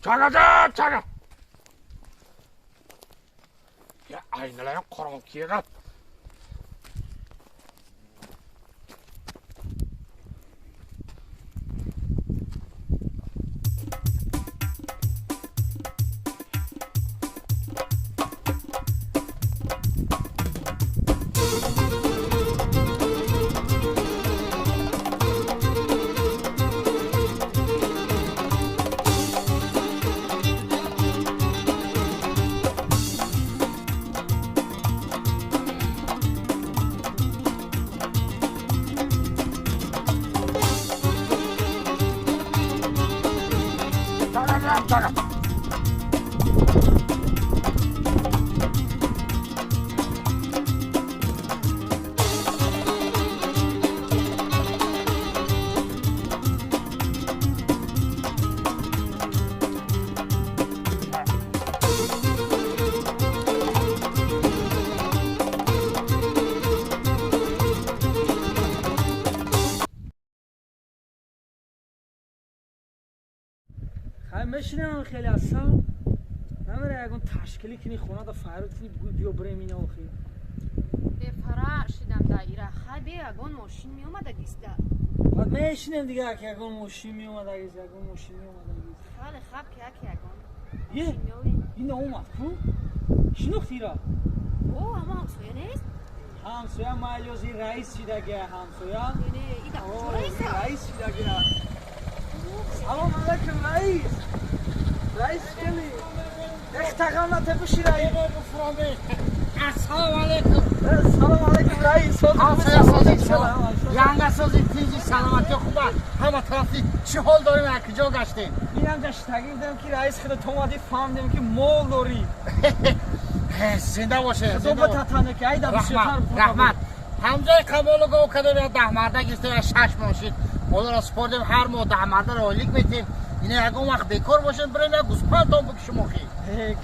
Chagaga chaga. Ya aynalar ham qorong'i kelgan. Мешинам хеле асан. Намера ягон ташкилӣ кини хона да файрод кини бугӯй биё бирем ина охи. Бефара шидам да ира хай бе ягон мошин меомадагист да. Баъд мешинем дига ак ягон мошин меомадагист, ягон мошин меомадагист. Хеле хаб ки як ягон. Е, ина омад ку? Шинохти ира? О, ама ҳамсоя нест? Ҳамсоя майлёзи раис шидагия ҳамсоя. Не, ида куҷо раиса? Раис шидагия. Салом алейкум раис. Раис хеле. Ихтағамна тепуши раис. Ассалому алейкум. Салом алейкум раис. Ҳамсоя созӣ, янга созӣ, тинҷи, саломатӣ хуба. Ҳама тарафи чӣ ҳол дорем, аз куҷо гаштем? Инам гаштагӣ будам ки раис худат омадӣ, фаҳмидем ки мол дорӣ. Зинда боше. Худо бататане ки айда бисёртар. Раҳмат. Ҳамҷои Камолу гов кардем, я 10 марда гирифтем, я 6 моҳ шид. Молро супордем, ҳар моҳ 10 мардаро ойлик метем. Ина ягон вақт бекор бошем, бирем як гӯспандтон бикушем охи.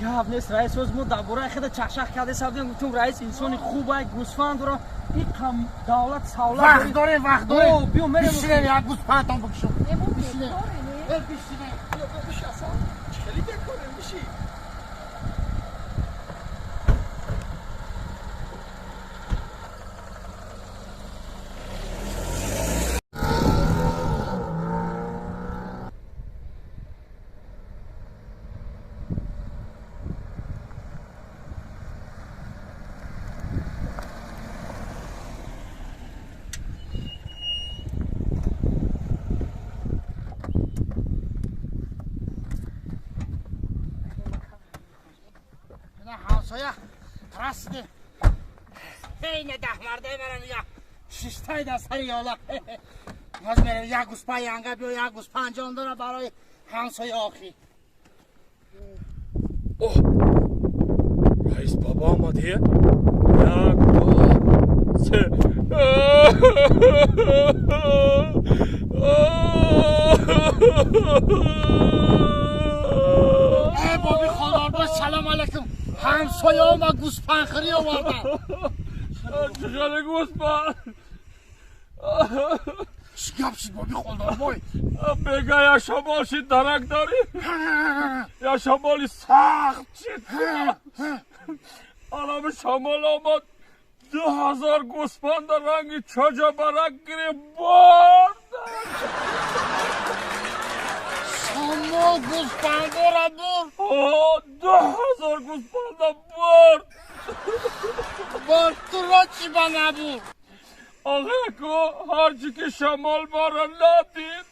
Гап нест раис, оз мо дар бораи худа чахчах карда сабдем, гуфтем раис инсони хубай, гӯсфанд дора, иқам давлат савлат. Вақт дорем, вақт дорем. Биё мерем. Бишинем як гӯспандтон бикушем. Бишинем. Бишинем. Биши асан. Хеле бекорем, биши. ҳамсоя расидем. Ина 10 мардаи мара нигаҳ шиштай дар сари ёла. Боз мерем як гӯспанд янга биё, як гӯспанд ҷон дора барои ҳамсоя охи. Оҳ, раис баба омад. Як, ду, се. Э боби хонорбош, салом алейкум. Ҳамсоя омад, гӯспандхӯрӣ оварда. Чӣ гӯспанд? Чӣ гап шид боби холдорбой? Бега я шамол шид, дарак дорӣ? Я шамоли сахт шид. Алами шамол омад, 2000 гӯспанда ранги чоҷа барак гирифт борд. Шамол гӯспандора бурд? 2000 гӯспанда бурд. Борд туро чӣ ба набурд? Охе ку ҳарчи ки шамол мара надид.